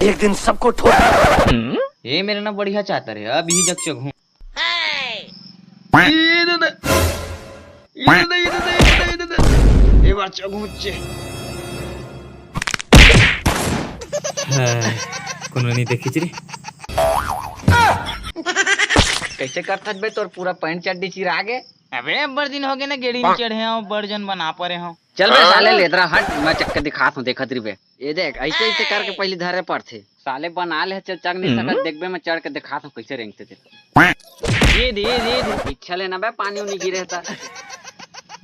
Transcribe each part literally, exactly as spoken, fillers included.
एक दिन सबको ठोक। ये मेरे ना बढ़िया चादर है, अब यही जग चघूं। ये दे दे। ये दे दे, ये दे दे, ये दे दे, ये दे दे। ये बार चघूं चे। हाँ, कोनो नहीं देखी रे। कैसे करथस बे, तोर पूरा पैंट चड्डी चिरा गे? अबे अब्बड़ दिन हो गए ना, गेड़ी में चढ़े हूँ, बड़ जन बना परे हूँ। चल बे साले लेदरा, हट, मैं चक के दिखात हूँ, देखत रही बे। ये देख, ऐसे ऐसे करके पहले धरे पड़थे। साले बना ले, चल चक नहीं सकत, देखबे मैं चढ़ के दिखात हूँ कैसे रेंगथे तेरे। ये दे, ये दे, ये दे। इच्छा लेना बे, पानी उनी गिरे था।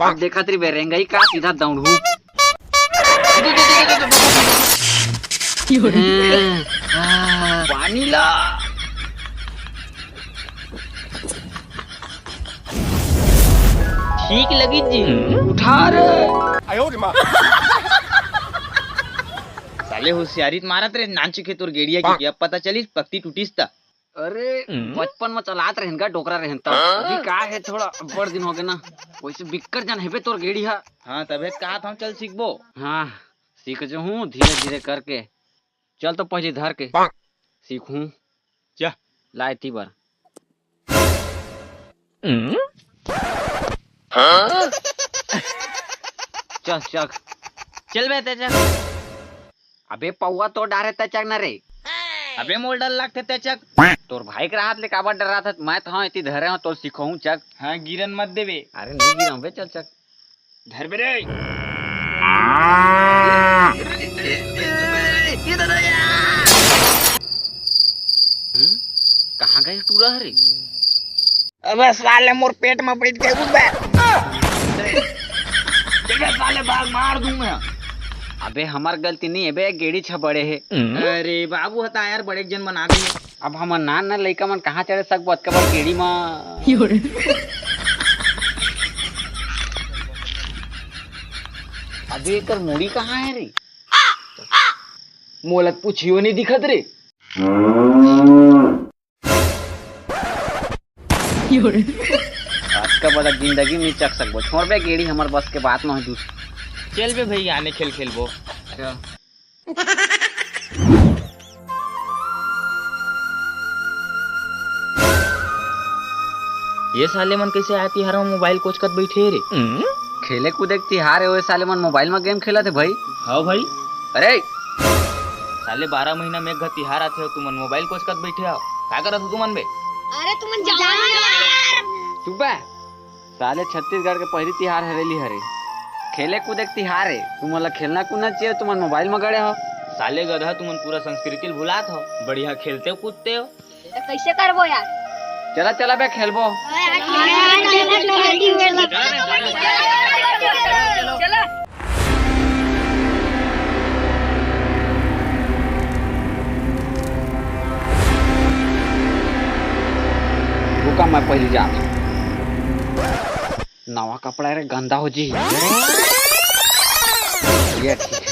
अब देखत रही बे, रेंगई का सीधा दौड़ू। पानी ला। ठीक लगी जी, उठा रे। साले होशियारी त मारत रे, नान चुके तोर गेड़िया की, अब पता चलिस पकती टूटिस त। अरे, बचपन में चलात रहन का, डोकरा रहन त। अभी का है, थोड़ा बड़ दिन हो गए ना, वैसे बिक्कर जन हेबे तोर गेड़ी हा। हाँ, तबे कहा था चल सीखबो। हाँ, सीख जो हूँ धीरे धीरे करके। चल तो पहले धर के सीखूं। जा। लाए ती बर। चल चक। चल बे ते चक। अबे पौवा तो डारे ते चक न रे। अबे मोल डर लागथे ते चक। तोर भाई के राहत ले काबर डरात हस? मैं तो हाँ इतनी धरे हूँ तो सिखाऊं चक। हाँ गिरन मत देवे। अरे नहीं गिराऊं बे, चल चक। धर बे रे। हम्म? कहाँ गए टूरा हरे? अबे साले मोर पेट में बैठ गए बे। अबे साले भाग, मार दूं मैं। अबे हमार गलती नहीं है बे, गेड़ी छबड़े है। अरे बाबू हता यार, बड़े जन बना दे। अब हमर नान नान लइका मन कहाँ चढ़े सकबो अतका बड़ गेड़ी म? अबे एकर मुड़ी कहाँ है रे? मोला त पूछियो नहीं दिखत रे। अतका बड़ा जिंदगी नहीं चक सकबो। छोड़ बे गेड़ी, हमर बस के बात न हो दूसर। चल बे भैया, आने खेल खेलबो। अच्छा। ये साले मन कैसे आए तिहार में मोबाइल कोचकत बैठे रे? खेले कूदे के तिहार है, ओए साले मन मोबाइल में गेम खेलत है भाई। हाँ भाई। अरे साले बारह महीना में एक घा तिहार आथे, तुमन मोबाइल कोचकत बैठे हो, का करत हो तुमन बे? अरे तुमन जाओ ना यार। चुप बे। साले छत्तीसगढ़ के पहिली तिहार हरेली हरे। खेले कूदे के तिहार है, तुमन ला खेलना कूदना चाहिए, तुमन मोबाइल में गड़े हो। साले गधा, तुमन पूरा संस्कृति ल भुलात हो। बढ़िया खेलते हो कूदते हो। तो कैसे करबो यार? चला चला बे खेलबो। चला। रुका, मैं पहली जात हूँ। नवा कपड़ा रे, गंदा हो जी। ये ठीक है।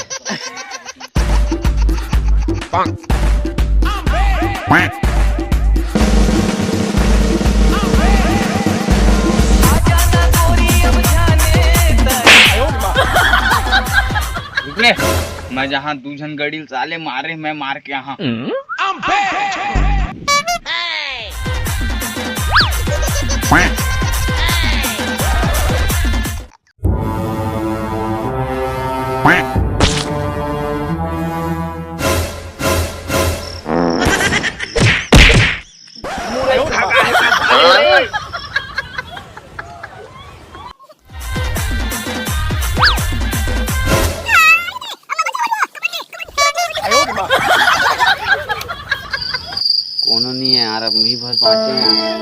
रुक रे, मैं जहाँ दू झन गड़िल साले मारे, मैं मार के यहाँ। कोनो नहीं है यार, अब मी भर बाँचे हैं यार।